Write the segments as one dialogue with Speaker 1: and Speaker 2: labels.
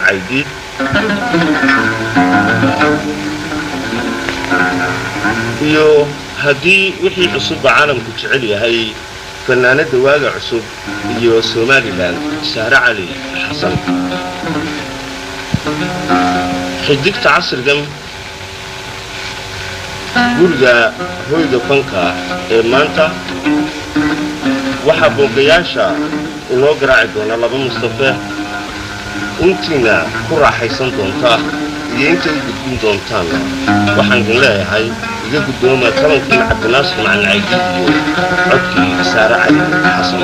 Speaker 1: Caydiid iyo haddii wixii cusubba caalamku jecel yahay, fannaanadda waaga cusub iyo Somalilan, Sahre Cali Xasan, xidigta casrigan. Guriga hoyga fanka ee maanta waxaa boogayaasha inoo garaaci doona laba Mustafe. Intiina ku raaxaysan doonta iyo inta u gudbin doontaanna waxaan idin leeyahay, iga guddooma tabankii Cabdinaasir Macalin Caydiid iyo codkii Saare Cali Xasan.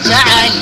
Speaker 2: Jacayl.